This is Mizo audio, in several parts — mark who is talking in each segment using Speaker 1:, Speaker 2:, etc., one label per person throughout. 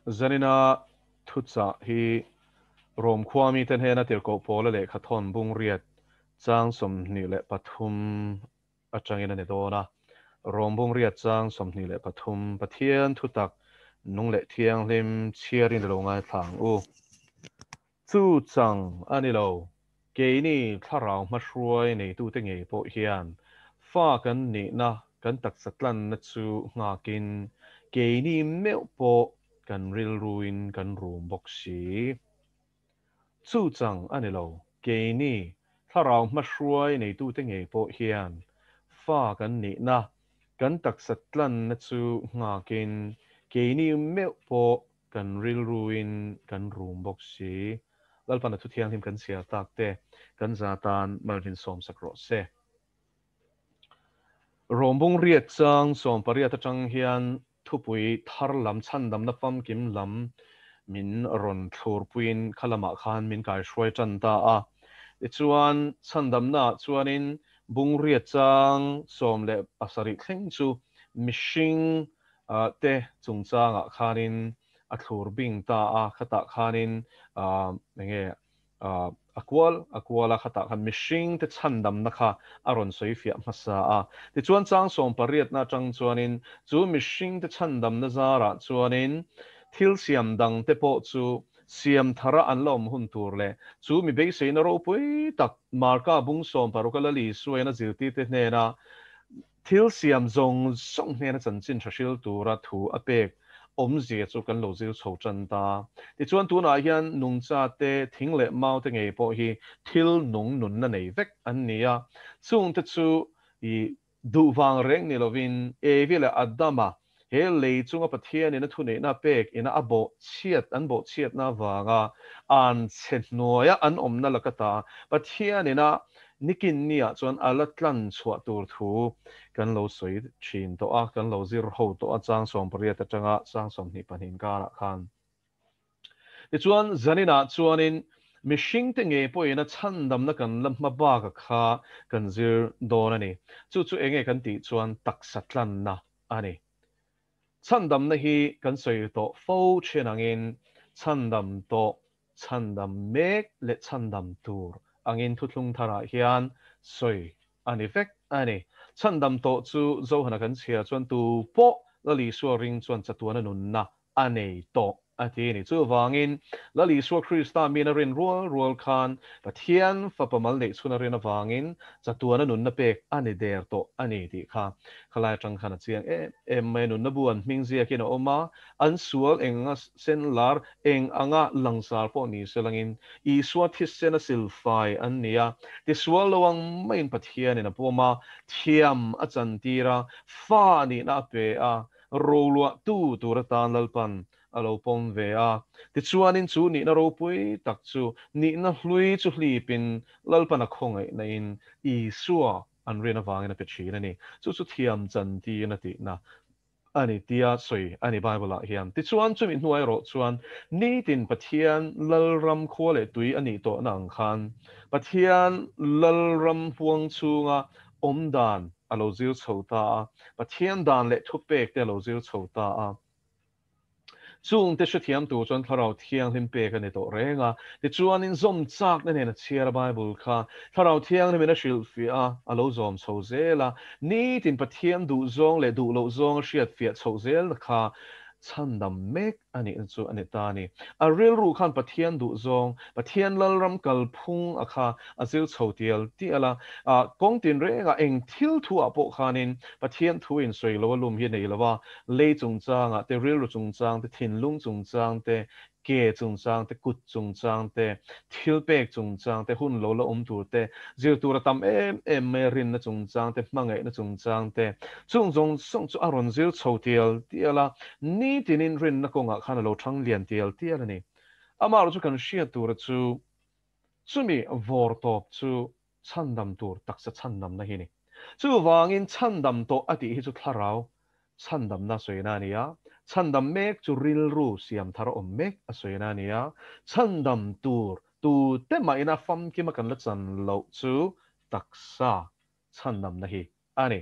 Speaker 1: Zanina thuchah hi Rom khua mite hnena tirhkoh Paula lehkha thawn bung riat chang 23 atangin a ni dawn a. Rom bung riat chang 23 Pathian thutak nung leh thianghlim chhiarin i lo ngaithla ang u. Chu chang a ni lo, keini thlarau hmahruai neitute ngei pawh hian fa kan nihna kan taksa tlanna chu nghakin keini meuh pawh kan rilruin kan rum bawk si. Chu chang a ni lo, keini thlarau hmahruai neitute ngei pawh hian fa kan nihna kan taksa tlanna chu nghakin keini meuh pawh Kan rilruin kan rum bawk si. Lalpan a thu thianghlim kan chhiar tak te kan za tan malhmin sawmsak rawh se. Rawmbung riat chang 18 atang hian thupui thar lam chhandamna famkim lam min rawn thlurpuiin kha lamah khan min kaihruai tan ta a. Tichuan chhandamna ah chuanin bung riat chang 17 thleng chu mihring te chungchangah khanin a thlur bing ta a, khatah khanin enge a kual a kual a, khatah khan mihring te chhandamna kha a rawn sawi fiah hmasa a. Tichuan chang 18na atang chuanin chu mihring te chhandamna zarah chuanin thil siam dang te pawh chu siam thara an la awm hun tur leh chu mi beiseina ropui tak Marka bung 16 a Lali Suaina zirtirte hnena Thil siam zawng zawng hnena chanchin tha hril tura thu a pek awmzia chu kan lo zir chho tan ta. Tichuan tunah hian nungcha te, thing leh mau te ngei pawh hi thil nung nunna nei vek an ni a. Chungte chu i duh vang reng ni lovin Evi leh Adama he lei chunga Pathianin a thuneihna a pek ina a bawhchhiat an bawhchhiatna avanga an chhe hnuaia an awmna laka ta Pathianin a nikin niah chuan a la tlan chhuah tur thu kan lo sawi thin tawh a, kan lo zir ho tawh a chang 18 atanga chang 22 inkarah khan. Tichuan zaninah chuanin mihringte ngei pawhin a chhandamna kan la hma baka kha kan zir dawn a ni. Chu chu enge kan tih chuan taksa tlanna a ni. Chhandamna hi kan sawi tawh fo thin angin chhandam tawh, chhandam mek leh chhandam tur angin thuthlung tharah hian sawi a ni vek a ni. Chhandam tawh chu Johana kan chhiar chuan tu pawh Lal Isua ring chuan chatuana nunna a nei tawh a ti a ni. Chuvangin, Lal Isua Krista mina rin rual rual khan Pathian fapa mal neih chhun a rin avangin chatuana nunna pek a ni der tawh a ni tih kha khalai atang khan a chiang em em mai a. Nunna bu an hming ziakin a awm a, an sual eng anga sen lar, eng anga langsar pawh ni se langin Isua thisen a silfai an ni a, tisual lo ang maiin Pathianin a pawm a, thiam a chantir a, fa nihna a pe a, Roluah tu tur atan Lalpan a lo pawm ve a. Tichuanin chu nihna ropui tak chu nihna hlui chu hlipin Lalpan a khawngaihna-in Isua an rin avangin a pe thin a ni. Chu chu thiam chantir a tihna a ni tia sawi a ni Bible-ah hian. Tichuan chumi hnuai erawh chuan nitin Pathian Lalram khua leh tui a nih tawhna ang khan Pathian Lalram huang chhunga awm dan a lo zir chho ta a, Pathian dan leh thupek te a lo zir chho ta a. Chungte hrethiam tur chuan Thlarau Thianghlim pek a ni tawh reng a, tichuanin zawm chakna nen a chhiar a Bible kha Thlarau Thianghlimin a hrilhfiah a, a lo zawm chho zel a, nitin Pathian duhzawng leh duh loh zawng a hriatfiah chhoh zelna kha chhandam mek a nihna chu a ni ta a ni. A rilru khan Pathian duhzawng, Pathian Lalram kalphung a kha a zir chho tial tial a. Kawng tinrengah eng thil thu ah pawh khanin Pathian thu insawi lo a lum hi nei lo a, lei chungchangah te, rilru chungchang te, thinlung chungchang te, ke chungchang te, kut chungchang te, thil pek chungchang te, hun lo la awm tur te, zir tur a tam em em mai a, rinna chungchang te, hmangaihna chungchang te, chung zawng zawng chu a rawn zir chho tial tial a, nitinin rinna kawngah khan a lo thang lian tial tial a ni. Amaherawhchu chu kan hriat tura chu chumi vawr tawp chu chhandam tur taksa chhandamna hi a ni. Chuvangin chhandam tawh a tih hi chu thlarau chhandamna a sawina a ni a, chhandam mek chu rilru siam thar awm mek a sawina a ni a, chhandam tur tute mahin a famkima kan la chan loh chu taksa chhandamna hi a ni.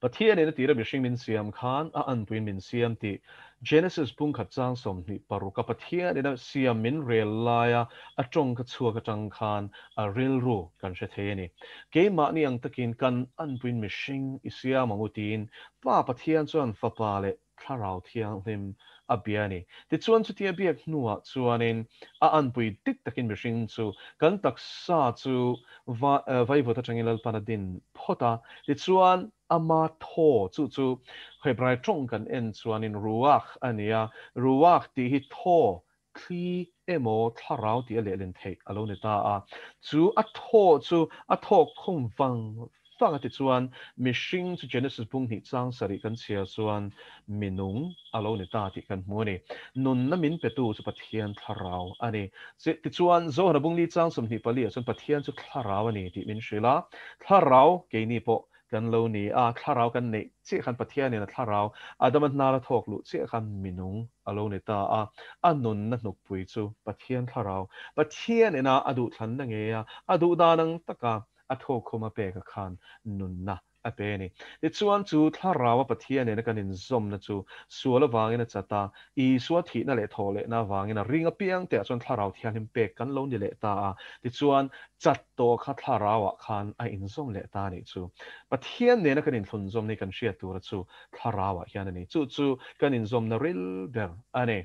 Speaker 1: Pathianin a tira mihring min siam khan a anpuiin min siam tih Genesis bung khat chang 26 a Pathianin a siam min rel laia a tawngka chhuak atang khan a rilru kan hre thei a ni. Keimahni ang takin kan anpuiin mihring i siam ang u tiin Pa Pathian chuan Fapa leh Thlarau Thianghlim a bia a ni. Tichuan chutia biak hnuah chuanin a anpui dik takin mihring chu kan taksa chu vaivut atangin Lalpan a din phawt a, tichuan ama thaw chu chu Hebrai tawng kan en chuanin ruach a ni a, ruach tih hi thaw, thli emaw thlarau tih a lehlin theih a lo ni ta a, chu a thaw chu a thawk khum vang vang a tichuan mihring chu Genesis bung hnih chang sarih kan chhiar chuan minung a lo ni ta tih kan hmu a ni. Nunna min petu chu Pathian thlarau a ni. Tichuan Zohana bung li chang 24 ah chuan Pathian chu thlarau a ni tih min hrilh a, thlarau keini pawh kan lo ni a, thlarau kan neih chiah khan Pathianin a thlarau Adama hnara thawk luh chiah khan minung a lo ni ta a, a nunna hnukpui chu Pathian thlarau, Pathianina a duhthlanna ngeia a duhdan ang taka a thawkkhum a pek a khan nunna a pe a ni. Tichuan chu thlaraua Pathian nena kan inzawmna chu sual avangin a chat a, Isua thihna leh thawhlehna avangin a ring apiang te ah chuan thlarau thianghlim pek kan lo ni leh ta a, tichuan chat tawh kha thlarauah khan a inzawm leh ta a nih chu. Pathian nena kan inthlunzawmna hi kan hriat tura chu thlarauah hian a ni. Chu chu kan inzawmna ril ber a ni.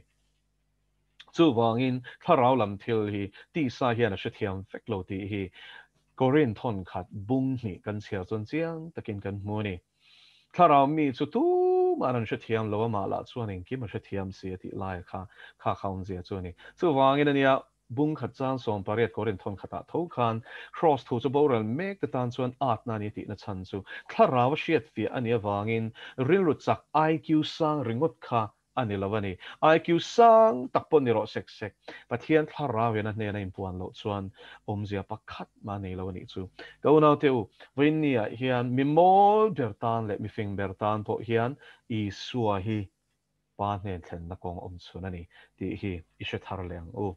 Speaker 1: Chuvangin thlarau lam thil hi tisa hian a hrethiam vek lo tih hi Korin thawn khat bung hnih kan chhiar chuan chiang takin kan hmu a ni. Thlarau mi chu tumah an hrethiam lo, amah lah chuan engkim a hrethiam si a tih laia kha kha kha awmzia chu a ni. Chuvangin a nia, bung khat chang 18 Korin thawn khatah tho khan Kraws thu chu boral mek te tan chuan atna a ni tihna chhan chu thlarau a hriatfiah a nih avangin rilru chak IQ sang ringawt kha a ni lo a ni. IQ sang tak pawh ni rawh sek sek. Pathian thlarau in a hnena inpuan loh chuan awmzia pakhat mah nei lo a nih chu. Ka unaute u, vawiinni ah hian mi mawl ber tan leh mi fing ber tan pawh hian Isua hi Pa hnen thlenna kawng awm chhun a ni tih hi i hre thar leh ang u.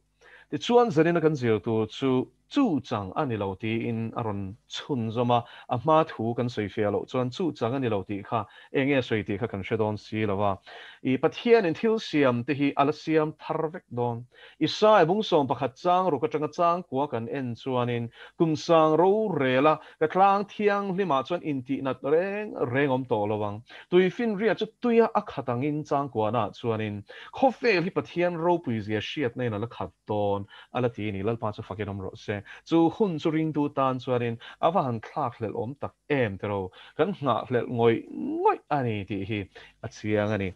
Speaker 1: Tichuan zanina kan zir tur chu chu chang a ni lo tiin a rawn chhunzawm a, a hma thu kan sawi fiah loh chuan chu chang a ni lo tih kha eng nge sawi tih kha kan hre dawn si lo a. I Pathianin thil siam te hi a la siam thar vek dawn. Isaiah bung 11 chang ruk atanga chang kua kan en chuanin kum sang rorel a Ka tlang thianghlimah chuan intihnat reng reng awm tawh lo ang. Tuifinriat chu tuia a khat angin changkuanah chuanin khawvel hi Pathian ropuizia hriatna in a la khat dawn a la ti a ni. Lalpa chu fakin awm rawh se. Chu hun chu ringtu tan chuanin a va han thlak hlelh awm tak em tiro. Kan nghahhlelh ngawih ngawih a ni tih hi a chiang a ni.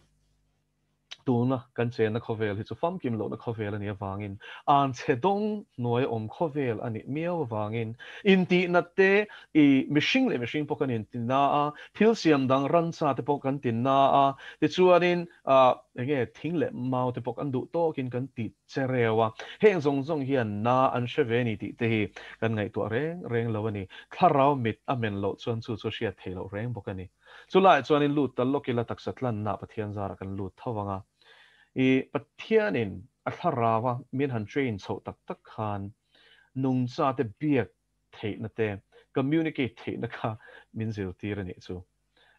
Speaker 1: Tuna kan chenna khawvel hi chu famkim lohna khawvel a nih avangin, an chhe dawng hnuai awm khawvel a nih miau avangin, intihna te i mihring leh mihring pawh kan intina a, thil siam dang ransa te pawh kan tinna a, tichuanin eng nge thing leh mau te pawh kan duh tawkin kan ti che reu a, heng zawng zawng hian na an hre ve ni tih te hi kan ngaihtuah reng reng lo a ni. Thlarau mit a men loh chuan chu chu hriat theih loh reng bawk a ni. Chulaiah chuanin lut ta lawk ila taksa tlanna Pathian zarah kan lut tho vang a. I Pathianin a thlarau a min han train chhoh tak tak khan nungcha te biak theihna te, communicate theihna kha min zirtir a nih chu.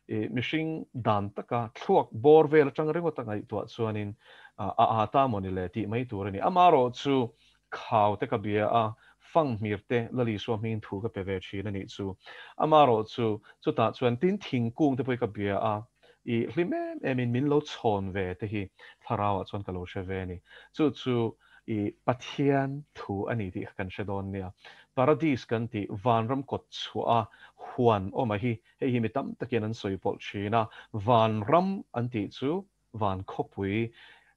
Speaker 1: I mihring dan taka thluak bawr vel atang ringawt a ngaihtuah chuanin a aa ta maw ni le tih mai tur a ni. Amaherawh chu Khau te ka bia a, fanghmir te Lal Isua hmingin thu ka pe ve thin a nih chu. Amaherawh chu, chutah chuan tin thingkung te pawh hi ka bia a, i hlim em em in min lo chhawn ve te hi thlarauah chuan ka lo hre ve a ni. Chu chu i Pathian thu a ni tih kha kan hre dawn nia. Paradis kan tih vanram kawt chhuah a huan awm a hi, hei hi mi tam takin an sawi pawlh thin a, vanram an tih chu Van khawpui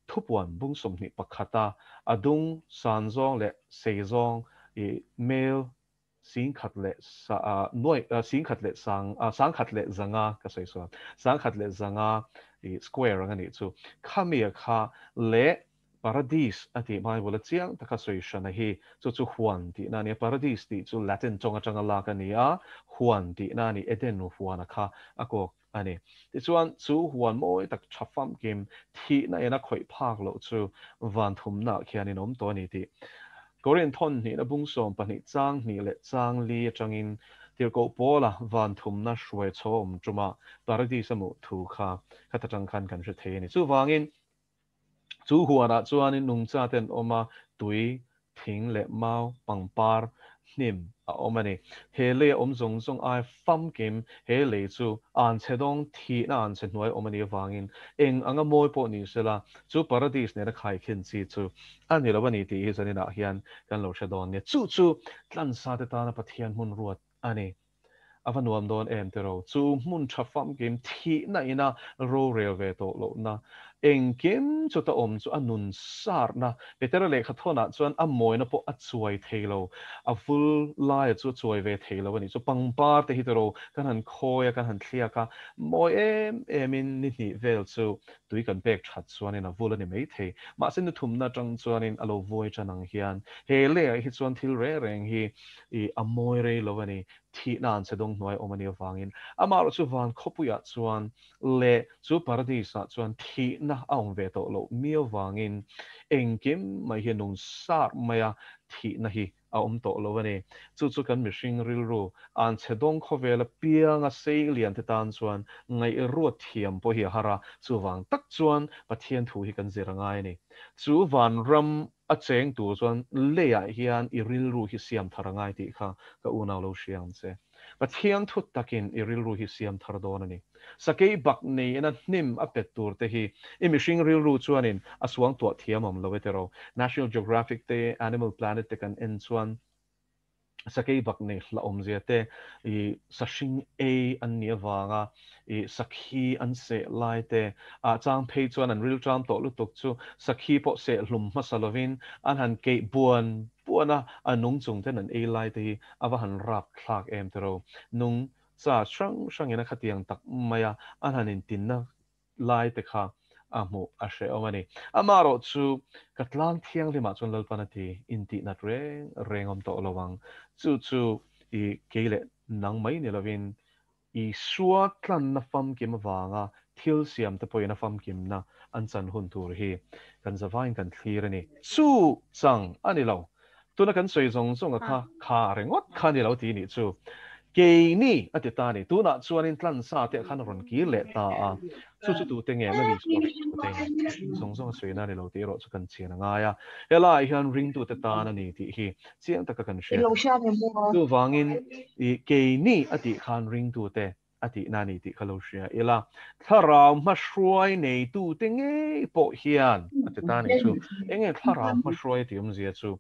Speaker 1: thupuan bung 21 a a dung san zawng leh sei zawng i mel 10,000 leh nuai 10,000 leh sang 1,100 ka sawi sual 1,100 i square ang a nih chu. Khami a kha leh Paradis a tih Bible a chiang taka sawi hrana hi chu chu huan tihna a ni a. Paradis tih chu Latin tawng atanga lak a ni a, huan tihna a ni, Eden huan a kha a kawk a ni. Tichuan, chu huan mawi tak tha famkim thihna ena khawih phak loh chu van thumnaah khian in awm tawh a ni tih Korin thawn hnihna bung 12 chang hnih leh chang li atangin Tirhkoh Paula van thumna hruai chho a awm ṭuma Paradis a hmuh thu kha khata ṭang khan kan hre thei a ni. Chuvangin, chu huanah chuanin nungchate an awm a, tui, thing leh mau, pangpar, hnim a awm a ni. He leia awm zawng zawng ai famkim he lei chu anchhe dawng thihna anchhe hnuai awm a nih avangin eng anga mawi pawh ni sela chu Paradis nena khaikhin chi chu a ni lo a ni tih hi zaninah hian kan lo hre dawn nia. Chu chu tlansate tana Pathian hmun ruat a ni. A va nuam dawn em tiraw? Chu hmun tha famkim thihna ina rorel ve tawh lohna, engkim chuta awm chu a nun sarhna. Petera lehkha thawnah chuan a mawina pawh a chuai thei lo, a vul laia chu a chuai ve thei lo a nih chu. Pangpar te hi tiraw kan han khawi a, kan han thliak a, mawi em emin ni hnih vel chu tui kan pek that chuanin a vul a ni mai thei. Mahse ni thumna atang chuanin a lo vuai tan ang hian he leiah hi chuan thil reng reng hi I a mawi rei lo a ni, thihna an che dawng hnuai awm a nih avangin. Amaherawh chu van khawpuiah chuan leh chu paradis-ah chuan thihna a awm ve tawh loh miau vangin engkim mai hi a nung sar mai a, thihna hi a awm tawh lo a ni. Chu chu kan mihring rilru an che dawng khawvela pianga sei lian te tan chuan ngaihruat thiam pawh hi a har a, chuvang tak chuan Pathian thu hi kan zir a ngai a ni. Chu vanram A cheng tur chuan leiah hian i rilru hi siam thar a ngai tih kha ka unau lo hria ang che. Pathian thu takin i rilru hi siam thar dawn a ni. Sakei bak neiin a hnim a pet tur te hi i mihring rilru chuanin a suangtuah thiam awm lo e tiraw. National Geographic te, Animal Planet te kan en chuan Sakei bak nei hlauhawmzia te, i sahring ei an nih avanga i sakhi an seh lai te, ah chang phei chuan an rilṭam tawh lutuk chu sakhi pawh seh hlum hmasa lovin an han keih buan buan a, a nung chung ten an ei lai te hi a va han rapthlak em tiraw. Nung cha hrang hrangin a khatiang tak maia an han intinna lai te kha a hmuh a hrehawm a ni. Amaherawh chu ka tlang thianghlimah chuan Lalpan a ti, intihnat reng reng awm tawh lo ang. Chu chu i kei leh nang mai ni lovin Isua tlanna famkim avanga thil siam te pawhin a famkimna an chan hun tur hi kan zavaiin kan thlir a ni. Chu chang a ni lo. Tuna kan sawi zawng zawng a kha kha ringawt kha ni lo ti nih chu. Keini a ti ta a ni. Tunah chuanin tlansa te ah khan a rawn kir leh ta a. Chu chu tute nge Lali chu tute nge mihring zawng zawng a sawi na ni lo tih erawh chu kan chian a ngai a. Helaiah hian ringtute tan a ni tih hi chiang taka kan hriat a ni. Chuvangin i keini a tih khan ringtute a tihna a ni tih kha lo hria ila, thlarau hmahruai neitute ngei pawh hian a ti ta nih chu. Enge thlarau hmahruai a tih awmzia chu?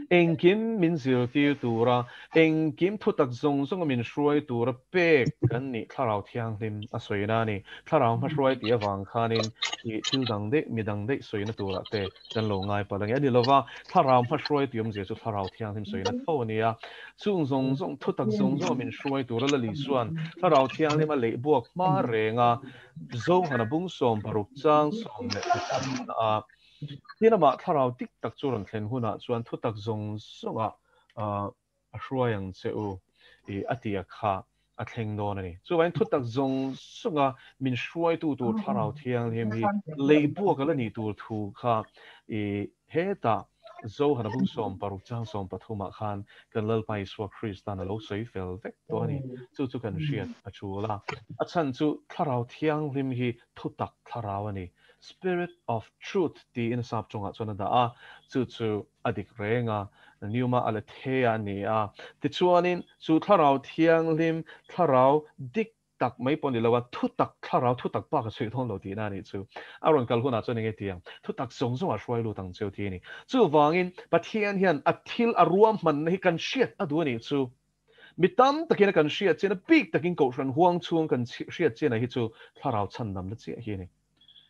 Speaker 1: Engkim min zirtir tura, engkim thutak zawng zawnga min hruai tura pek kan nih thlarau thianghlim a sawina a ni. Thlarau hmahruai tih avang khanin i thil dang daih, mi dang daih sawina turah te kan lo ngai palh ange. A ni lova, thlarau hmahruai tih awmzia chu thlarau thianghlim sawina tho a ni a. Chung zawng zawng, thutak zawng zawng min hruai tura Lali chuan Thlarau Thianghlim a leih buak hma reng a, Zohana bung 60 chang 13 na a. Tin amah Thlarau dik tak chu rawn thlen hunah chuan thutak zawng zawngah a hruai ang che u i a tia kha a thleng dawn a ni. Chuvangin thutak zawng zawnga min hruaitu tur Thlarau Thianghlim hi lei buak a la nih tur thu kha i hetah Zohana bung 60 chang 13 ah khan kan Lalpa Isua Kristan a lo sawi fel vek tawh a ni. Chu chu kan hriat a tul a. A chhan chu Thlarau Thianghlim hi thutak thlarau a ni. Spirit of Truth tiin sap tawngah chuan a dah a, chu chu a dik reng a, Pneuma Aletheia a ni a. Tichuanin chu Thlarau Thianghlim, Thlarau dik tak mai pawh ni lo a, thutak thlarau thutak bak a chhuih dawn lo tihna a nih chu. A rawn kal hunah chuan enge tiang thutak zawng zawng a hruai lut ang cheu tih a ni. Chuvangin Pathian hian a thil a ruahmanna hi kan hriat a duh a nih chu. Mi tam takin a kan hriat chian a, bik takin Kohhran huang chhung kan hriat chian a hi chu thlarau chhandamna chiah hi a ni.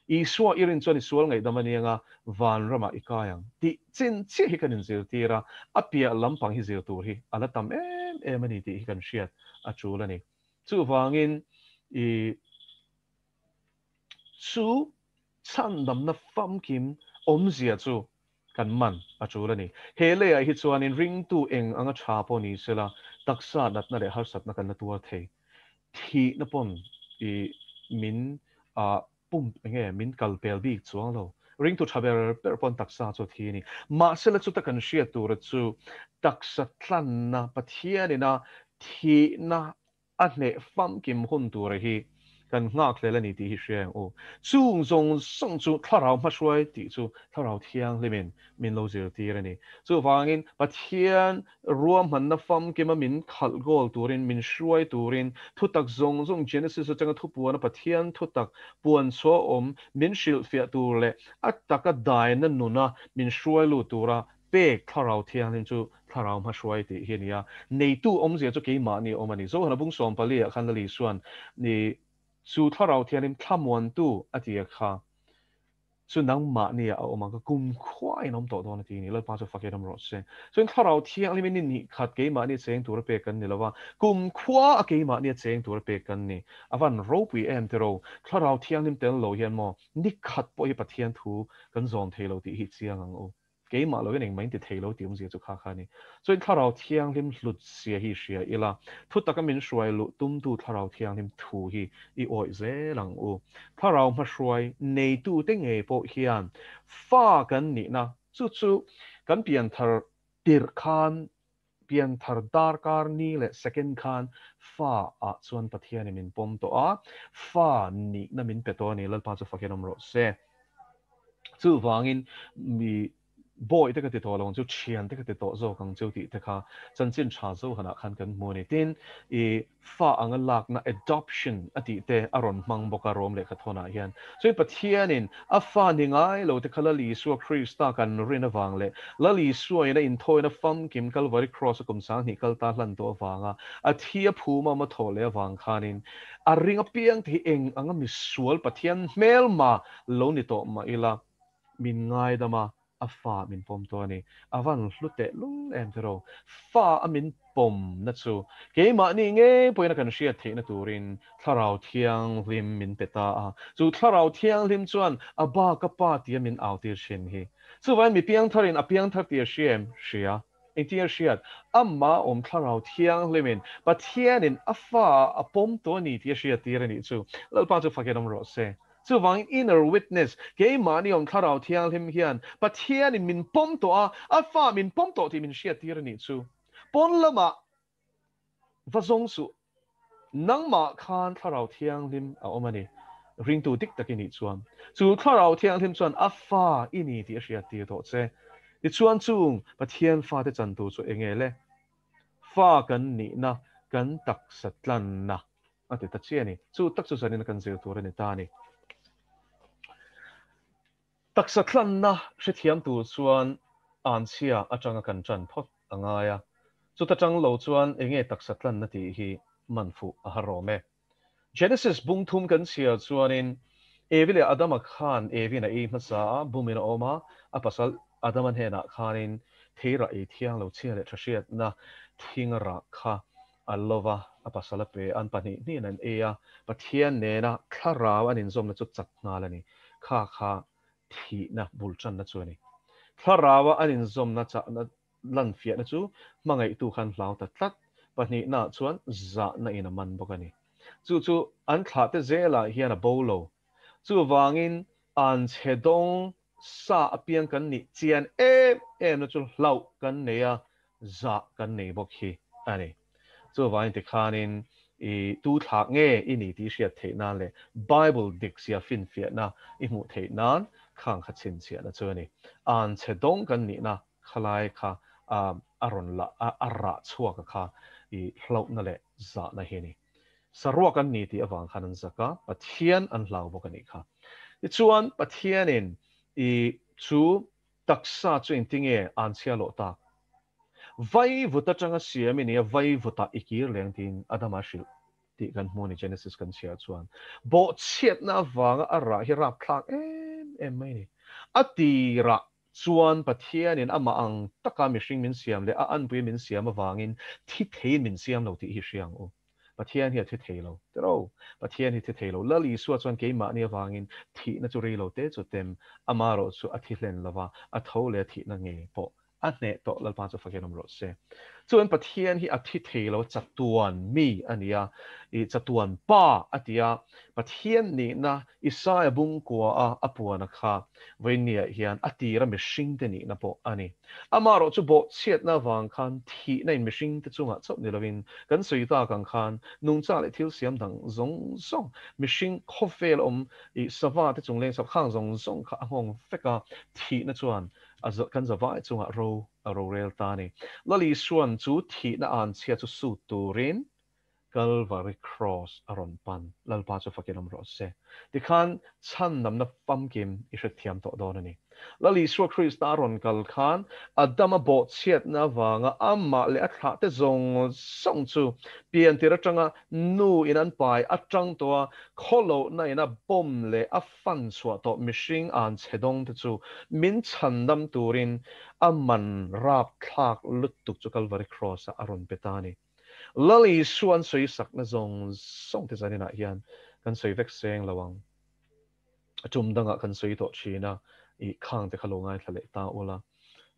Speaker 1: Isua i rin chuan i sual ngaihdam a ni anga vanramah i kai ang tih chin chiah hi kan inzirtir a, a piah lampang hi zir tur hi a la tam em em a ni tih hi kan hriat a tul a ni. Chuvangin i chu chhandamna famkim awmzia chu kan man a tul a ni. He leiah hi chuanin ringtu eng anga tha pawh ni sela, taksa natna leh harsatna kan la tuar thei. Thihna pawn i min pump enge min kal pel bik chuang lo. Ringtu tha ber ber pawn taksa chu a thi a ni. Mahsela chuta kan hriat tura chu taksa tlanna Pathianina thihna a hneh famkim hun tura hi kan nghakhlel a ni tih hi hria ang u. Chung zawng zawng chu Thlarau hmahruai tih chu Thlarau Thianghlimin min lo zirtir a ni. Chuvangin Pathian ruahmanna famkima min khalh goal turin, min hruai turin, thutak zawng zawng Genesis atanga thupuana Pathian thutak puan chhuah awm min hrilhfiah tur leh a taka daina nuna min hruai lut tura pek Thlarau Thianghlim chu Thlarau hmahruai tih hi a ni a. Neitu awmzia chu keimahni a awm a ni. Zohana bung 14 ah khan Lali Isua'n ni chu Thlarau Thianghlim thlamuantu a ti a kha chu nangmahni ah a awm ang ka kum khuain awm tawh dawn a ti a ni. Lalpa chu fakin awm rawh se. Chuan Thlarau Thianghlim in ni hnih khat keimahni a cheng tura pek kan ni lo va, kum khua a keimahni a cheng tura pek kan ni. A van ropui em tiro. Thlarau Thianghlim tel lo hian maw ni khat pawh hi Pathian thu kan zawm thei lo tih hi chiang ang u. Keimah loin engmah in ti thei lo tih awmzia chu kha kha a ni. Chuan Thlarau Thianghlim hlut zia hi hria ila, thu taka min hruai luh tumtu Thlarau Thianghlim thu hi i awih zel ang u. Thlarau hmahruai neitute ngei pawh hian fa kan nihna chu chu kan pianthar tirh khan Pianthar darkar ni leh second khan fa ah chuan Pathianin min pawm tawh a, fa nihna min pe tawh a ni, Lalpa chu fakin awm rawh se. Chuvangin mi bawi te ka ti tawh lo ang chu, thian te ka ti tawh zawk ang chu tih te kha chanchin tha Zohanah khan kan hmu a ni. Tin, i fa anga lakna, adoption, a tih te a rawn hmang bawk a Rom lehkhathawnah hian. Chuan Pathianin a fa ni ngai lo te kha Lal Isua Krista kan rin avang leh Lal Isuain a inthawina famkim Kalvari Kraws a kum 2000 kal ta hlan tawh avanga a thi a phum a awm a thawh leh avang khanin a ring apiang te hi eng anga misual Pathian hmelma lo ni tawh mah ila min ngaidam a A fa min pawm tawh a ni. A van hlu teh lul em tiraw? Fa a min pawmna chu keimahni ngei pawhin a kan hriat theihna turin Thlarau Thianghlim min pe ta a. Chu Thlarau Thianghlim chuan a ba ka pa tia min au tir thin hi. Chuvangin mi piangtharin a piangthar tih a hria em? Hria. Engtin a hriat? Amah awm Thlarau Thianghlimin Pathianin a fa a pawm tawh a ni tih a hriat tir a nih chu. Lalpa chu fakin awm rawh se. Chuvangin inner witness, keimahni awm Thlarau Thianghlim hian Pathianin min pawm tawh a, a fa min pawm tawh tih min hriattir a nih chu. Pawn lamah va zawng suh, nangmah khan Thlarau Thianghlim a awm a ni, ringtu dik tak i nih chuan. Chu Thlarau Thianghlim chuan a fa i ni tih a hriattir tawh che. Tichuan chung Pathian fate chantu chu eng nge le? Fa kan nihna, kan taksa tlanna a ti ta chiah a ni. Chu tak chu zanin a kan zir tur a ni ta a ni. Taksa tlanna hrethiam tur chuan anchhia atanga kan tan phawt a ngai a. Chuta tang lo chuan enge taksa tlanna tih hi man fuh a har awm e. Genesis bung thum kan chhiar chuanin Evi leh Adama khan Evi'n a ei hmasa a, bumin a awm a, a pasal Adama hnenah khanin theirah ei thiang lo chhia leh tha hriatna thing rah kha A lova, a pasal a pe, an 2 hnihin an ei a, Pathian nena thlarau an inzawmna chu chak nghal a ni. Kha kha thihna bul tanna chu a ni. Thlaraua an inzawmna chahna lanfiahna chu hmangaihtu khan hlau ta tlat, pahnihnaah chuan zahna in a man bawk a ni. Chu chu an thlahte zelah hian a bo lo. Chuvangin anchhe dawng sa apiang kan nih chian em emna chu hlauh kan nei a, zah kan nei bawk hi a ni. Chuvangin tikhanin i tu thlak nge i ni tih hriat theih nan leh Bible dik zia finfiahna i hmuh theih nan khang kha chhinchhiahna chu a ni. Anchhe dawng kan nihna khalai kha a rawn la a rah chhuak a kha i hlauhna leh zahna hi a ni. Saruak an ni tih avang khan an zak a, Pathian an hlau bawk a nih kha. Tichuan Pathianin i chu taksa chu engtinge an chhia loh tak? Vaivut atanga siam i nia, vaivutah i kir leng tiin Adama hrilh tih kan hmu a ni Genesis kan chhiar chuan. Bawhchhiatna avanga a rah hi rapthlak em em mai a ni. A tirah chuan Pathianin amah ang taka mihring min siam leh a anpui min siam avangin thi theiin min siam lo tih hi hria ang u. Pathian hi a thi thei lo. Tiraw? Pathian hi thi thei lo. Lal Isua chuan keimahni avangin thihna chu rei lo te chu tem, amaherawh chu a thi hlen lova, a tho leh a thihna ngei pawh A hneh tawh Lalpa chu fakin awm rawh se. Chuan Pathian hi a thi thei lo, chatuan mi a ni a, i chatuan pa a ti a, Pathian nihna Isaia bungkua a a puana kha vawiinniah hian a tira mihringte nihna pawh a ni. Amaherawh chu bawhchhiatna avang khan thihna in mihringte chungah chauh ni lovin kan sawi tak ang khan nungcha leh thil siam dang zawng zawng mihring khawvel awm i sava te chung leng sava khang zawng zawng kha a nghawng vek a, thihna chuan a kan zavai chungah ro a rorel ta a ni. Lal Isua'n chu thihna anchhia chu sut turin Kalvari Kraws a rawn pan. Lalpa chu fakin awm rawh se. Tikhan chhandamna famkim i hretthiam tawh dawn a ni. Lal Isua Krista a rawn kal khan Adama bawhchhiatna avanga amah leh a thlahte zawng zawng chu piantir atanga nu in an pai atang tawh a khawlohna in a bomb leh a fan chhuah tawh mihring an chhe dawng te chu min chhandam turin a man rapthlak lutuk chu Kalvari Kraws ah a rawn pe ta a ni. Lal Isua an sawi sakna zawng zawng te zaninah hian kan sawi vek seng lo ang. A tum dangah kan sawi tawh thin a, i khang te kha lo ngaithla leh ta ula.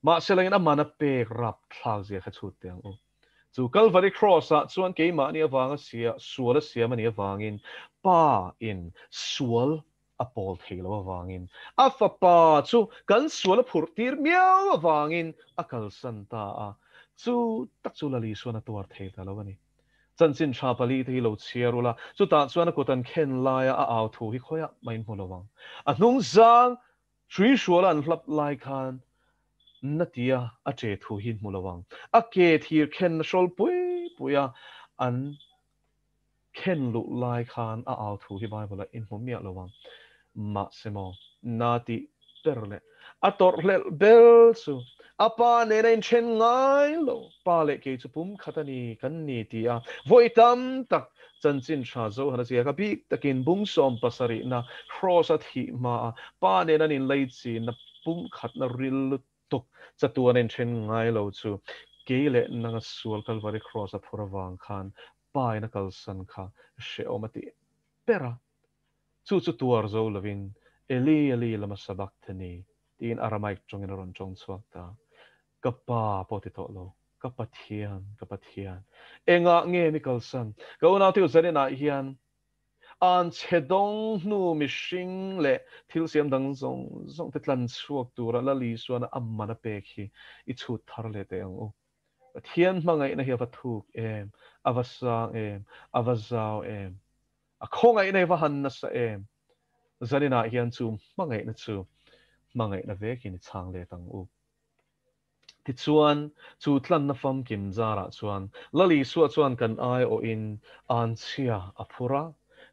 Speaker 1: Mahse langin a man a pek rapthlak zia kha chhut teh ang u. Chu Kalvari Kraws ah chuan keimahni avanga sia sual a siam a nih avangin Pa in sual a pawl thei lo avangin a fapa chu kan sual a phurh tir miau avangin a kalsan ta a, chu tak chu Lali chuan a tuar thei ta lo a ni. Chanchin tha pali te hi lo chhiar ula, chutah chuan a kut an khen laia a au thu hi khawiah mah in hmu lo ang. A hnung zang hrui hruala an hlap lai khan na tia a che thu hi in hmu lo ang. A ke thir khenna hrawl pui puia an Khen luh lai khan a au thu hi Bible ah in hmu miah lo ang. Mahse maw, na tih ber leh a tawrh hlelh ber chu a pa nena inthen ngai lo, pa leh kei chu pum khat a ni kan ni ti a vawi tam tak chanchin tha Zohan a ziak a, bik takin bung 70na Kraws a thih hma a pa nena an inleichina pum khatna ril lut tuk chatuan a inthen ngai lo chu kei leh nanga sual Kalvari Kraws a phur avang khan Pa in a kalsan kha hrehawm a ti ber a, chu chu tuar zo lovin Eli, Eli lama sabachthani tiin Aramaic tawngin a rawn tawng chhuak ta. Ka Pa pawh ti tawh lo, ka Pathian, ka Pathian, engah nge mi kalsan? Ka unaute u zaninah hian an chhe dawng hnu mihring leh thil siam dang zawng zawng te tlan chhuak tura Lal Isuana a man a pek hi i chhut thar leh teh ang u. Pathian hmangaihna hi a va thuk em, a va sang em, a va zau em, a khawngaihna hi va han nasa em. Zaninah hian chu hmangaihna chu hmangaihna vekin i chhang let ang u. Tichuan, chu tlanna famkim zarah chuan Lal Isua chuan kan aiawhin anchhia a phur a,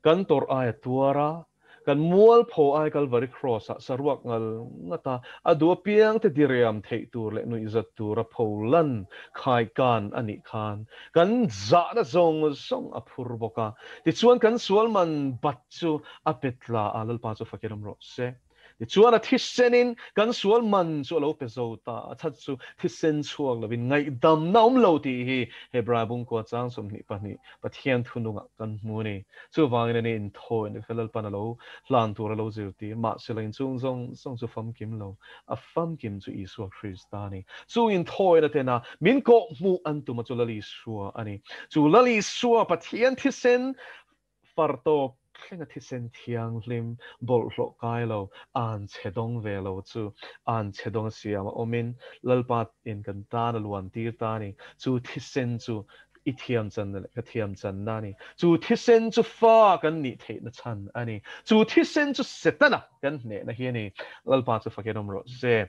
Speaker 1: kan tawrh ai a tuar a, Kan mualpho ai Kalvari Kraws-ah saruak ngal ngat a, a duh apiangte diriam theih tur leh nuihzat tura pholan khaikan a nih khan kan zahna zawng zawng a phur bawk a. Tichuan kan sual man bat chu a pe tla a, Lalpa chu fakin awm rawh se. Tichuan a thisenin kan sual man chu a lo pe zo ta a, that chu thisen chhuak lovin ngaihdamna awm lo tih hi Hebrai bungkua chang 22 Pathian thunungah kan hmu a ni. Chuvangin ani inthawi na kha Lalpan a lo hlan tur a lo zirtir. Mahse la inchung zawng zawng chu famkim lo, a famkim chu Isua Krista a ni. Chung inthawina tena min kawhhmuh an tum a chu Lal Isua a ni. Chu Lal Isua Pathian thisen Far tawp thlenga thisen thianghlim bawlhhlawh kai lo, an chhe dawng ve lo chu an chhe dawng a siam a awmin Lalpa in kan tan a luan tir ta a ni. Chu thisen chu i thiam channa leh ka thiam channa a ni. Chu thisen chu fa kan nih theihna chhan a ni. Chu thisen chu Setana kan hnehna hi a ni. Lalpa chu fakin awm rawh se.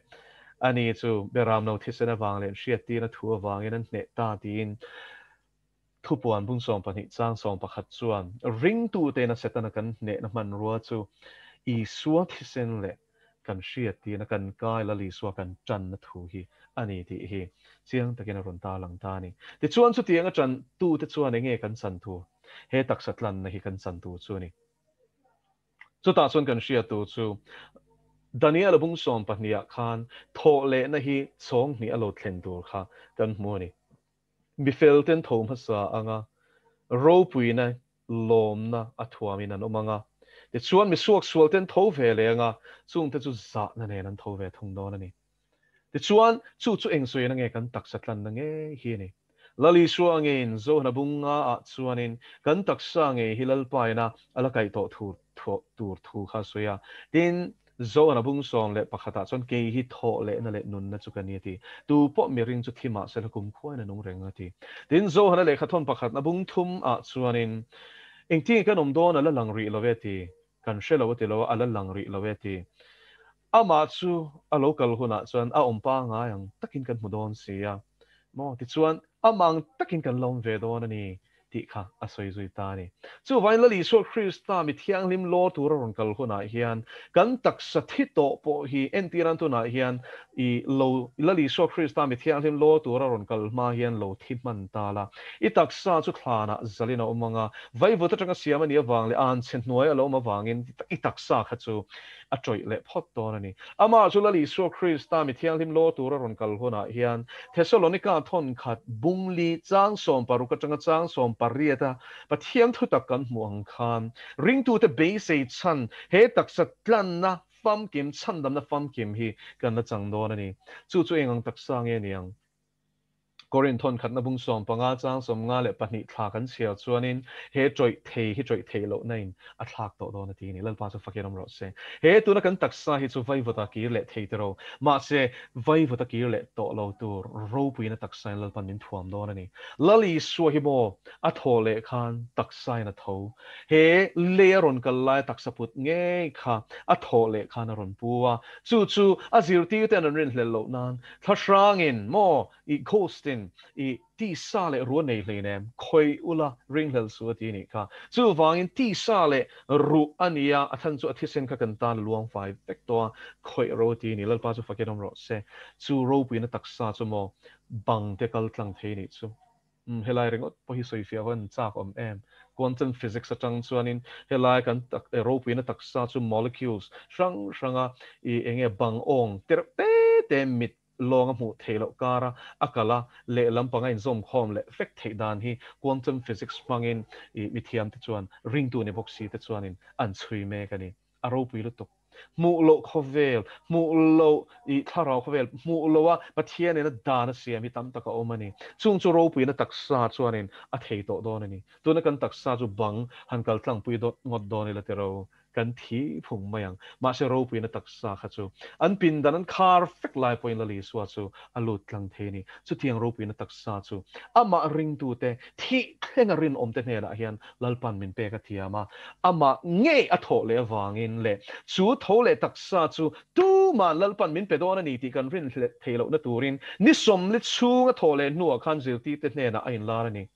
Speaker 1: Ani chu Beramno thisen avang leh hriattirna thu avangin an hneh ta tiin Thupuan bung 12 chang 11 chuan ringtute na Setana kan hnehna hmanrua chu Isua thisen leh kan hriattirna kan kai Lal Isua kan tanna thu hi a ni tih hi chiang takin a rawn tarlang ta a ni. Tichuan chutianga tantute chuan enge kan chan tur? He taksa tlanna hi kan chan tur chu a ni. Chutah chuan kan hriattu chu Daniel-a bung 12 ah khan thawhlehna hi chhawng hnih a lo thlen tur kha kan hmu a ni. Mi felten tho hmasa anga ropuina lawmna a thuamin an awm anga, tichuan mi suaksualten tho ve leh anga chungte chu zahna nen an tho ve thung dawn a ni. Tichuan, chu chu eng sawina nge kan taksa tlanna ngei hi a ni. Lal Isua ngeiin Zohna bung nga ah chuanin kan taksa ngei hi Lalpa ina a la kaih tawh tur tur thu kha a sawi a. Tin, Zohna bung 11 ah chuan kei hi thawh lehna leh nunna chu ka ni a ti. Tu pawh miring chu thi mah sela kumkhuain a nung reng a ti. Tin, Zohna lehkhathawn pakhatna bung thum ah chuanin engtinge kan awm dawn a la lang rih lo e a ti. Kan hre lo a ti lo a, a la lang rih lo e a ti. Amah chu a lo kal hunah chuan a awm pangngai ang takin kan hmu dawn si a maw? Tichuan, amah ang takin kan la awm ve dawn a ni tih kha a sawi zui ta a ni. Chuvangin Lal Isua Krista mi thianghlim law tura rawn kal hunah hian kan taksa thi tawh pawh hi entir an tunah hian i lo Lal Isua Krista mi thianghlim law tura rawn kal hma hian lo thi hman ta la. I taksa chu thlanah zalin a awm ang a, vaivut atanga siam a nih avang leh anchhe hnuai a lo awm avangin i taksa kha chu a tawih leh phawt dawn a ni. Amah chu Lal Isua Krista mi thianghlim law tura rawn kal hunah hian Thesalonika thawnkhat bung li chang 16 atanga chang 18 a Pathian thutak kan hmuh ang khan ringtute beisei chhan he taksa tlanna famkim chhandamna famkim hi kan la chang dawn a ni. Chu chu eng ang taksa nge niang? Korin thawnkhatna bung 15 chang 52 thla kan chhiar chuanin he tawih thei hi tawih theih lohna in a thlak tawh dawn a ti a ni. Lalpa chu fakin awm rawh se. He tuna kan taksa hi chu vaivut a kir leh thei te ro. Mahse, vaivut a kir leh tawh lo tur ropuina taksa in Lalpan min thuam dawn a ni. Lal Isua hi maw a thawh leh khan taksa in a tho. He lei a rawn kal lai taksa put ngei kha a thawh leh khan a rawn pu a. Chu chu a zirtir ten an rinhlelh loh nan Thlahrangin maw i ghost-in i tisa leh ruh a nei hlein em? Khawih ula ringhlel su a ti nih kha. Chuvangin tisa leh ruh a nia, a than chu a thisen kha kan tan a luang fai vek tawh a, khawih ro a ti a ni. Lalpa chu fakin awm rawh se. Chu ropuina taksa chu maw bang te kal tlang thei nih chu. Umm helai ringawt pawh hi sawifiah vawn chak awm em? Quantum physics atang chuanin helai kan tak ropuina taksa chu molecules hrang hranga i enge bang awng tereuh te te mit lawnga hmuh theih loh kara a kal a lehlam panga inzawmkhawm leh vek theih dan hi quantum physics hmangin i mithiam te chuan ringtu ni bawk si te chuanin an chhui mek a ni. A ropui lutuk. Hmuh loh khawvel, hmuh loh i thlarau khawvel, hmuh loh a Pathianin a dan a siam hi tam tak a awm a ni. Chung chu ropuina taksa chuanin a thei tawh dawn a ni. Tuna kan taksa chu bang han kal tlangpui dawt ngawt dawn ila tiro, kan thi phung mai ang. Mahse ropuina taksa kha chu an pindan an khar fek lai pawhin Lal Isua chu a lut tlang thei a ni. Chutiang ropuina taksa chu amah ringtute thih thlenga rinawmte hnenah hian Lalpan min pek a thiam a, amah ngei a thawh leh avangin leh chu tho leh taksa chu tuma'n Lalpan min pe dawn a ni tih kan rinhlelh thei lohna turin ni 40 chhung a thawh leh hnuah khan zirtirte hnenah a inlar a ni.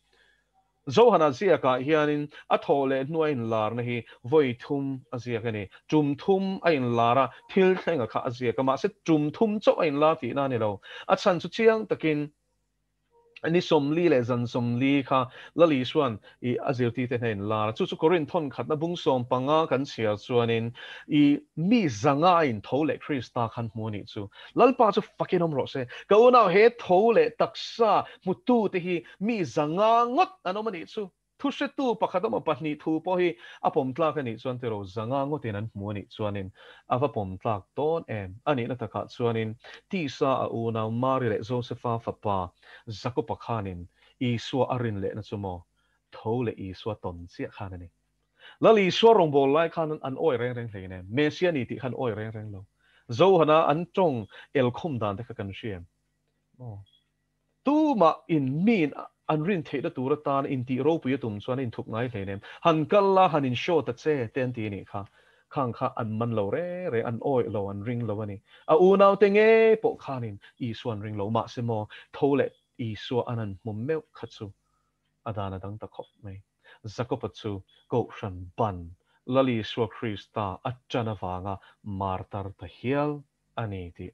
Speaker 1: Johana ziakah hianin a thawh leh hnua inlarna hi vawi thum a ziak a ni. Tum thum a inlar a, thil thlenga kha a ziak a, mahse tum thum chauh a inlar tihna a ni lo. A chhan chu chiang takin Ni 40 leh zan 40 kha Lal Isua'n i a zirtirte hna in lar a. Chu chu Korinth thawn khatna bung 15 kan chhiar chuanin i mi zanga in tho leh Krista khan hmu a nih chu. Lalpa chu fakin awm rawh se. Ka unau he tho leh taksa hmutute hi mi zanga ngawt an awm a nih chu. Thuhretu pakhat emaw pahnih thu pawh hi a pawm tlak a nih chuan tiraw zanga ngawtin an hmu a nih chuanin a va pawm tlak dawn em? A nihna takah chuanin tisa a unau Mari leh Josefa fapa Jakoba khanin Isua a rin lehna chu maw tho leh Isua tawn chiah khan a ni. Lal Isua rawngbâwl lai khan an awi reng reng hlein em? Messia ni tih khan awi reng reng lo. Johana an tawng elkhum dan te kha kan hria em? Maw? Tumah in miin an rin theihna tur atan intih ropui a tum chuan a inthup ngai hlein em? Han kal la, han in show ta che te an ti a nih kha. Khang kha an man lo reng reng, an awih lo, an ring lo a ni. A unaute ngei pawh khanin Isua an ring lo. Mahse maw, tho leh Isua an han hmu meuh kha chu a dan a dang ta khawp mai. Jakoba chu Kohhran ban Lal Isua Krista a ṭan avanga martar ta hial a ni tih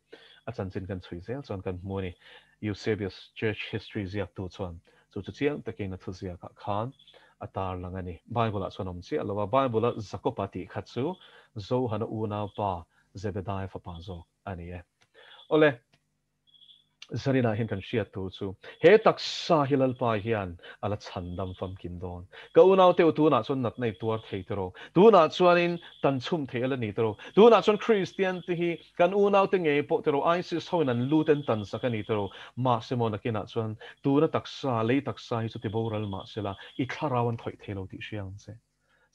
Speaker 1: a chanchin kan chhui zel chuan kan hmu a ni. Eusebius Church History ziaktu chuan chu chu chiang takin a thuziakah khan a tarlang a ni. Bible-ah chuan awm chiah lo a, Bible-a Jakob-a tih kha chu Johana unaupa Zebedaia fapa zawk a ni e. Awle. Zaninah hian kan hriat tur chu he taksa hi Lalpa hian a la chhandam famkim dawn. Ka unaute u tunah chuan natna i tuar thei tiraw? Tunah chuanin tan chhum thei a la ni tiraw? Tunah chuan Kristian te hi kan unaute ngei pawh tiraw ISIS hoin an lut an tan sak a ni tiraw? Mahse maw nakinah chuan tuna taksa, lei taksa hi chu ti boral mahsela i thlarau an khawih thei lo tih hria ang che.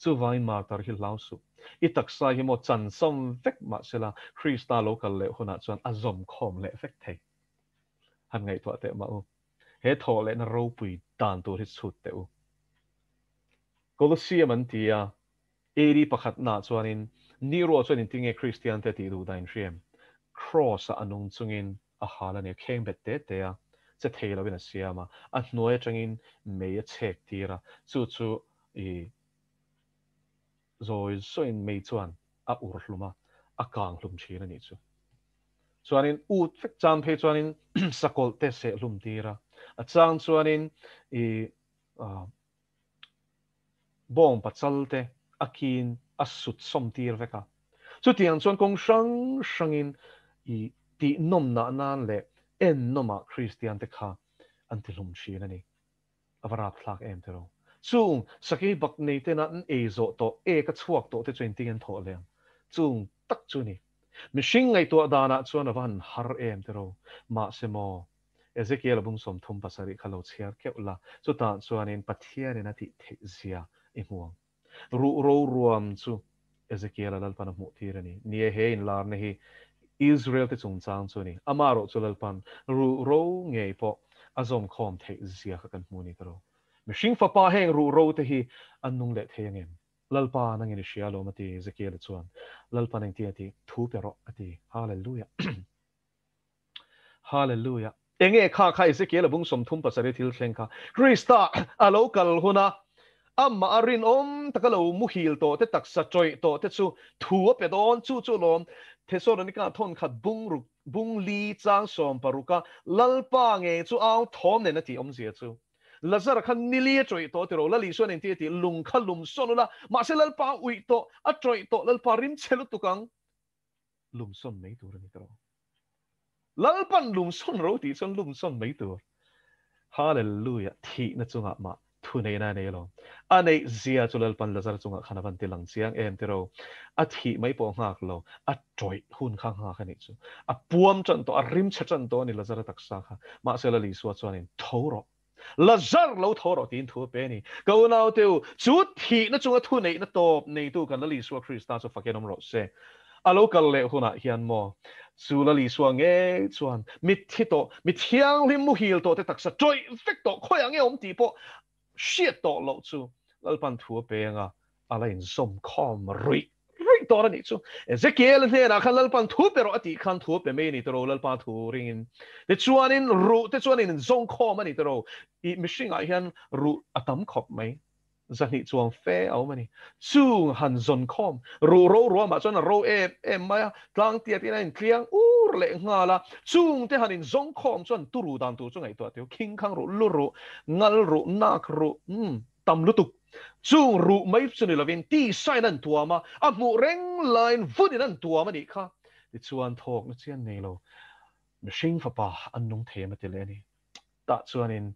Speaker 1: Chuvangin martar hi hlau suh. I taksa hi maw chan sawm vek mahsela Krista lo kal leh hunah chuan a zawm khawm leh vek thei. Han ngaihtuah teh mah u. He thawh lehna ropui dan tur hi chhut teh u. Colosseum an ti a, AD pakhatnaah chuanin Nero chuan intinge Kristiante tih duh dain hriam? Cross-ah a nung chungin a hal a ni, a kheng bet te te a, che thei loin a siam a, a hnuai atangin mei a chhek tir a, chu chu i zawi zawiin mei chuan a ur hlum a, a kang hlum thin a nih chu. Chuanin ut vek chang phei chuanin sakawlh te seh hlum tir a, a chang chuanin i Bawng pachal te a kin a sut sawm tir vek a. Chutiang chuan kawng hrang hrangin i tih nawmnah nan leh en nawmah Kristian te kha an ti hlum thin a ni. A va rapthlak em tiraw? Chung sakei bak nei tena an ei zawh tawh, ek a chhuak tawh te chu engtin an thawh leh ang? Chung tak chu a ni. Mihring ngaihtuah danah chuan a va han har em tiraw? Mahse maw? Ezekiel a bung 37 kha lo chhiar keuh la, chutah chuanin Pathianin a tih theih zia i hmu ang. Ruh ro ruam chu Ezekiel-a Lalpan a hmuh tir a ni. Ni e, he inlarna hi Israel te chungchang chu a ni. Amaherawh chu Lalpan ruh ro ngei pawh a zawmkhawm theih zia kha kan hmu a ni ka ro. Mihring fapa heng ruh ro te hi an nung leh thei angem? Lalpa nangin i hria alawm a ti Ezekiel-a chuan. Lalpan engtin a ti? Thu pe rawh a ti. Hallelujah. Hallelujah! Enge kha kha Ezekiel a bung 37 thil thleng kha? Krista a lo kal huna amah a rinawm taka lo muhil tawh te taksa tawih tawh te chu thu a pe dawn. Chu chu lawm Thesalonika thawn khat bung ruk bung li chang sawm paruka Lalpa nge chu au thawm nen a tih awmzia chu. Lazara kha nili a tawih tawh tiraw? Lal Isua nen ti a tih lung kha lum sawn ula mahse Lalpa a uih tawh a tawih tawh Lalpa rimchhe lutuk ang. Lumsawn mai tur a ni tawh. Lalpan lumsawn ro tih chuan lumsawn mai tur. Hallelujah! Thihna chungah mah thuneihna a nei alawm. A neih zia chu Lalpan Lazara chungah khan a van ti lang chiang em tiraw? A thih mai pawh nghak lo, a tawih hun kha nghak a nih chu. A puam tan tawh, a rimchhe tan tawh a ni Lazara taksa kha. Mahse Lal Isua chuanin, Tho rawh. Lazar lo tho rawh tiin thu a pe a ni. Ka unaute u, chu thihna chunga thuneihna tawp neitu kan Lal Isua Krista chu fakin awm rawh se. A lo kal leh hunah hian maw, chu Lal Isua ngei chuan mitthi tawh, mi thianghlim muhil tawh te taksa tawih vek tawh khawiah nge awm tih pawh hriat tawh loh chu Lalpan thu a peng a, a la inzawm khawm ruih ruih dawn a nih chu. Ezekiel hnenah khan Lalpan thu pe rawh a tih khan thu a pe mai a ni tiraw, Lalpa thu ringin. Tichuanin ruh te chuan in inzawm khawm a ni tiraw. I mihringah hian ruh a tam khawp mai, zahnih chuang fe a awm a ni. Chung han zawn khawm, ruh ro ruamah chuan a ro em em mai a, tlang tiatin a intliang ur leh nghal a. Chung te han inzawng khawm chuan turu dan tur chu ngaihtuah teu, khing khang ruh, lu ruh, ngal ruh, nak ruh, umm, tam lutuk. Chung ruh mai chu ni lovin tisain an tuam a, a hmuh reng laiin vunin an tuam a nih kha. Tichuan thawkna chian nei lo mihring fapa an nung thei em a ti leh a ni. Tah chuanin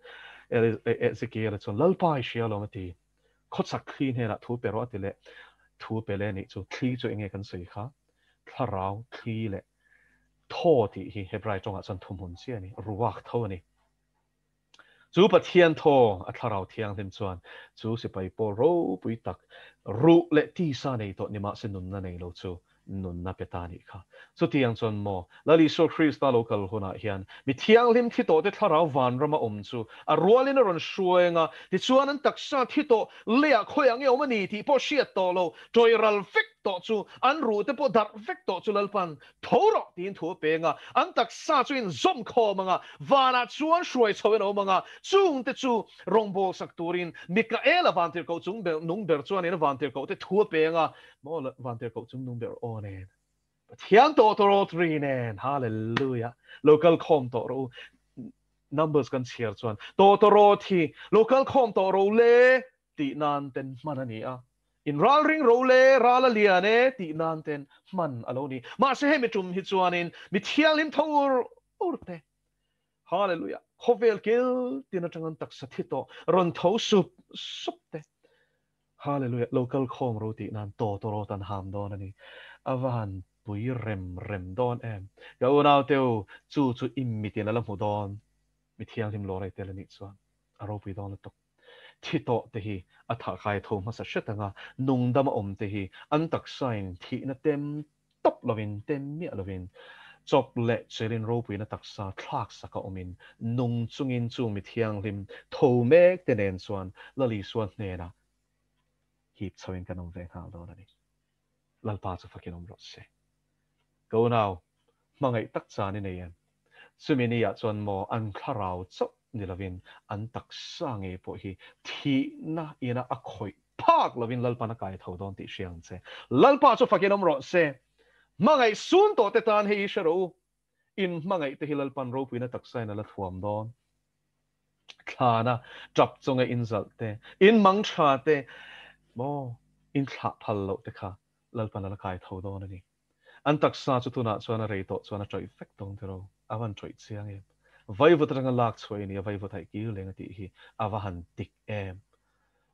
Speaker 1: Ezekiel-a chuan Lalpa i hria alawm a ti. Khawchhak thli hnenah thu pe rawh a ti leh. Thu pe leh a nih chu. Thli chu enge kan sawi kha? Thlarau thli leh thaw tih hi Hebrai tawngah chuan thuhmun chiah a ni, ruak tho a ni. Chu Pathian thaw a Thlarau Thianghlim chuan chu sipai pawl ropui tak, ruh leh tisa nei tawh nimahse nunna nei lo chu nunna pe ta nih kha. Chutiang chuan maw, Lal Isua Krista lo kal hunah hian mi thianghlim thi tawhte Thlarau vanrama awm chu a rualin a rawn hruai anga, tichuan an taksa thi tawh leiah khawiah nge awm a ni tih pawh hriat tawh lo, tawih ral vek tawh chu an ruhte pawh darh vek tawh chu Lalpan Tho rawh tiin thu a peng a, an taksa chu in zawm khawm ang a, vanah chuan hruai chho in a awm ang a, chungte chu rawngbâwl sak turin Mikaela vantirhkoh chung ber nung ber chuanin a vantirhkoh te thu a peng a, maw vantirhkoh chung nung ber aw nen, Pathian tawh tawh ri nen, Hallelujah, lo kal khawm tawh rawh u, Numbers kan chhiar chuan tawh tawh hi lo kal khawm tawh rawh u le tih nan ten hman a ni a. In ral ring ro le, ral a lian e tih nan ten hman a lo ni. Mahse hemi tum hi chuanin mi thianghlim tho ur ur te. Hallelujah! Khawvel kil tin atang an taksa thi tawh rawn tho sup sup te. Hallelujah! Lo kal khawm ro tih nan tawtawrawt an ham dawn a ni. A va han pui rem rem dawn em. Ka unau te u, chu chu i mitin a la hmu dawn. Mi thianghlim lawr ei tel a nih chuan a ropui dawn lutuk. Thi tawh te hi a thah kai tho hmasa hret anga nungdam a awm te hi an taksain thihna tem tawp lovin, tem miah lovin, chawp leh chelin ropuina taksa thlak saka awmin nung chungin chung mi thianghlim tho mek te nen chuan Lal Isua hnenah hip chhoin kan awm ve nghal dawn a ni. Lalpa chu fakin awm rawh se. Ka unau, hmangaih tak chan i nei em? Chumi ni ah chuan maw an thlarau chauh ni lovin an taksa ngei pawh hi thihna ina a khawih phak lovin Lalpan a kai tho dawn tih hria ang che. Lalpa chu fakin awm rawh se. Hmangaih sun tawh te tan hei i hre rawh u. In hmangaih te hi Lalpan ropuina taksa in a la thuam dawn. Thlana tap chunga in zalh te, in mang tha te, maw in thlah phal loh te kha Lalpan a la kai tho dawn a ni. An taksa chu tunah chuan a rei tawh chuan a tawih vek dawn tiraw, a van tawih chiang em. Vaivut atanga lak chhuah i ni a, vaivut haih kir leng a tih hi a va han dik em.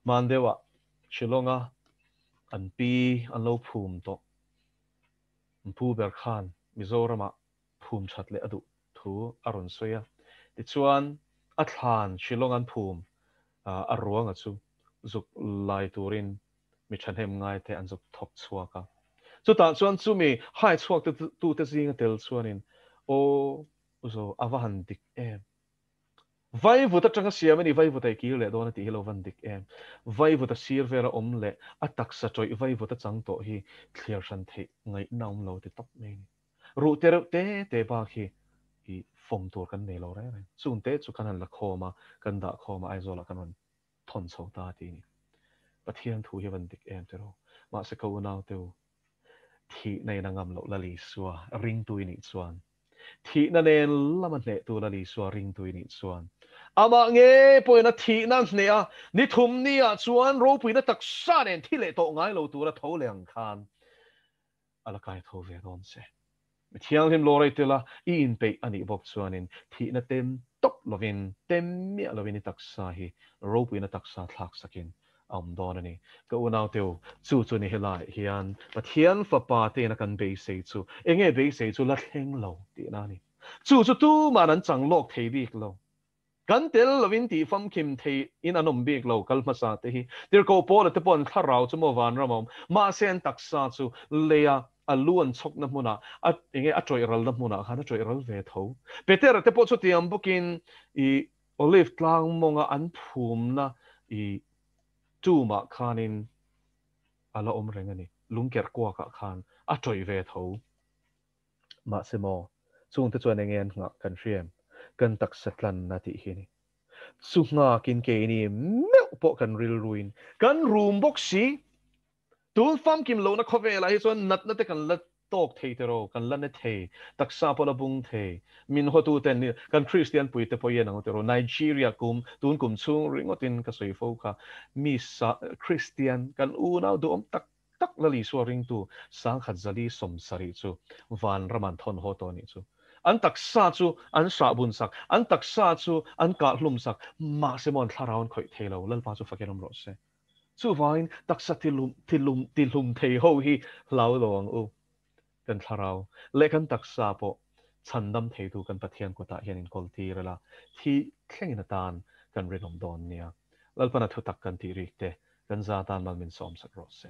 Speaker 1: Hman deuhah Shillong-a an pi an lo phum tawh. An pu ber khan Mizoramah phum that leh a duh thu a rawn sawi a. Tichuan, a thlan Shillong an phum a ruanga chu zuk lai turin mi thahnem ngaite an zuk thawk chhuak a. Chutah chuan chumi hai chhuak tute zinga tel chuanin, Aw, Uzo, a va han dik em? Vaivut atanga siam a ni, vaivut a i kir leh dawn a tih hi lo van dik em? Vaivut a sir vela awm leh a taksa tawih vaivut a chang tawh hi thliar hran theih ngaihna awm lo ti tawp mai a ni. Ruh te reuh te te bak hi i fawm tur kan nei lo reng reng. Chung te chu kan han la khawm a, kan dah khawm a, Aizawlah kan rawn thawn chho ta a ti a ni. Pathian thu hi van dik em tiraw? Mahse ka unau te u, Thihna in a ngam loh Lal Isua ringtu i nih chuan, thihna nen lama hnehtu Lal Isua ringtu i nih chuan, amah ngei pawhin a thihna hneh a, ni thum ni ah chuan ropuina taksa nen thi leh tawh ngai lo tura tho leh ang khan a la kai tho ve dawn che. Mi thianghlim lawr ei tela i inpeih a nih bawk chuanin thihna tem tawp lovin, tem miah lovin i taksa hi ropuina taksa thlak sakin a awm dawn a ni. Ka unaute u, chu chu ni helaiah hian Pathian Fapa teina kan beisei chu enge beisei chu la thleng lo tihna a ni. Chu chu tuman an chang lawk thei bik lo. Kan tel lovin tih famkim thei in an awm bik lo, kal hmasa te hi. Tirhkoh Paula te pawh an thlarau chu maw vanram a awm, mahse an taksa chu leia a lu an chhawkna hmunah, a enge a tawih ralna hmunah khan a tawih ral ve tho. Petera te pawh chutiang bawkin i Olive tlang mawnga an phumna i tomb ah khanin a la awm reng a ni, lungkerh kuakah khan a tawih ve tho. Mahse maw, chungte chuan enge an nghah kan hria em? Kan taksa tlanna tih hi a ni. Chu nghakin keini meuh pawh kan rilruin kan rum bawk si. Tun famkim lohna khawvelah hi chuan natna te kan la tawk thei tiraw, kan la na thei, taksa pawh la bung thei. Min hawtuten kan Kristian puite pawh i en ang tiraw, Nigeria kum, tun kum chhung ringawtin ka sawi fo kha, mi sa Kristian kan unau duhawm tak tak Lal Isua ringtu 10,470 chu van ram an thawn haw tawh a nih chu. An taksa chu an hrah bun sak, an taksa chu an kah hlum sak, mahse maw an thlarau an khawih thei lo, Lalpa chu fakin awm rawh se. Chuvangin taksa tilum, tilum, tihlum thei ho hi hlau lo ang u. Kan thlarau leh kan taksa pawh chhandam theitu kan Pathian kutah hian inkawl tir ila, thi thlengin atan kan rinawm dawn nia. Lalpana thutak kan tih rik te kan za tan mal min sawmsak rawh se.